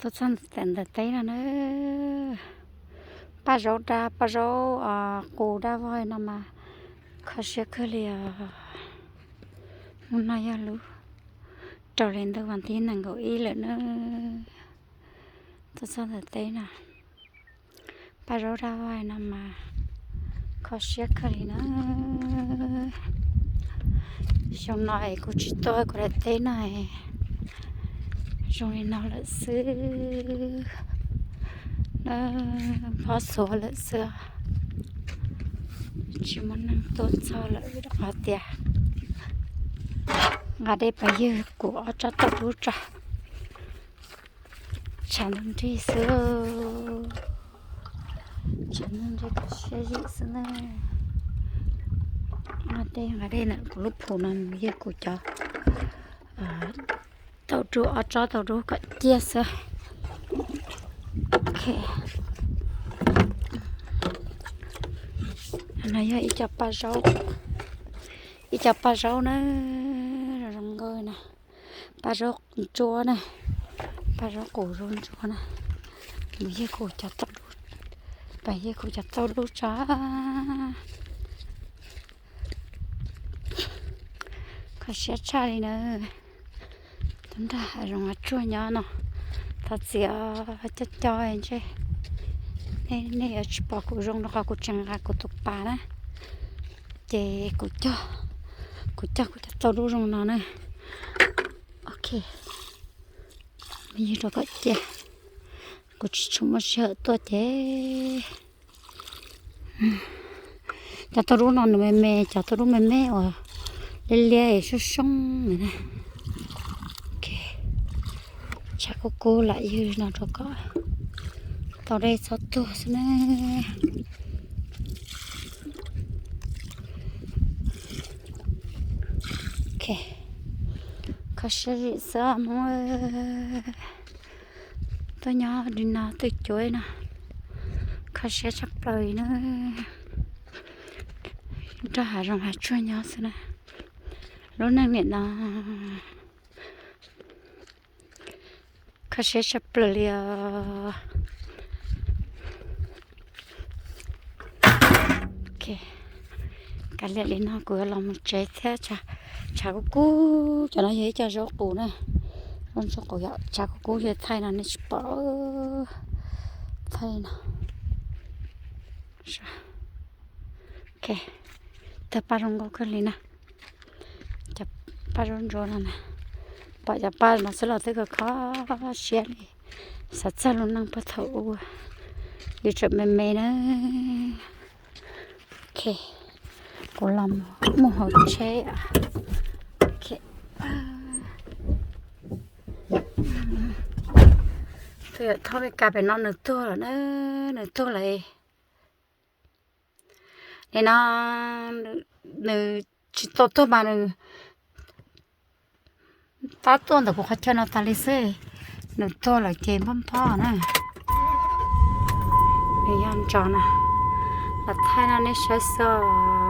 Tuaj txog ntawm teb no na, paj zaub dab, paj zaub qus dab vog no mas kho siab kawg li os. Hnub no yog lub rau hli ntuj vas thib nees nkaum ib lawm na. Tuaj txog ntawm teb no, paj zaub dab vog no mas kho siab kawg li na. Xyoo no es kuv tsis tuaj kuv daim teb no, zoo li no lawm xwb. Pob xuav lawm xwb, tsis muaj neeg tuaj txog lawm rau qhov tias nqa dej pas ywg kuv ob tsob tauj dub tso. Tshav ntuj nrig xwb, tshav ntuj nrig kho siab zim xwb na. Nqa dej nqa dej ntawm kuv lub phum no mus ywg kuv cov tauj dub, ob tsob tauj dub kom ciaj xwb. No yog ib co paj zaub, ib co paj zaub na, zoo zoo nkauj na. Paj zaub ntsuab na, paj zaub qus zaub ntsuab na. Mus ywg kuv cov tauj dub, pas ywg kuv cov tauj dub tso. Kho siab tshaj li na. Tuaj nrog hav zoov hav tsuag nyob no, thov txim coj coj ntshe nej yuav tsis pom kuv zoo rau qhov kuv tseem nqa kuv tus pas na. Ces kuv cog, kuv cog kuv cov tauj dub zoo no na. Ok, mus ywg rau kom ciaj, kuv tsis tshua muaj sij hawm tuaj ces cov tauj dub no nws me me, cov tauj dub me me uas liab liab soob soob na. Tshav kub kub lam ywg no rau kom tau dej txhob tuag xwb na. Kho siab zim xwb Hmoob. Tuaj nyob li no twj cuab no, kho siab tshaj plaws li na. Nrog hav zoov hav tsuag nyob xwb na. Lub neej niam no kho siab tshaj plaws li os. Kav liam li no kuv yuav los mus tsev thiab. Tshav kub kub, cov no yog ib co zaub qus na. Zaub ntsuab qus yom, tshav kub kub yog thaij no nej tsis pom, thaij no. Tawg paj zoo nkauj kawg li na. Cov paj zaub ntsuab no na, pom cov paj no xwb los twb kho kho siab li. Xav txog lub neej puag thaum ub, yus tseem me me na. Ok, kuv los mus hauv tsheb. Thauj li ka pem no nws tuag lawm na, nws tuag lawm. Nim no nws tsis tau tuag mas nws tab tuaj ntawm kuv qhov chaw no tas li xwb. Nws tuag lawm ces npog npog na. Nws yog ntsos na, los thaij no nej saib xwb.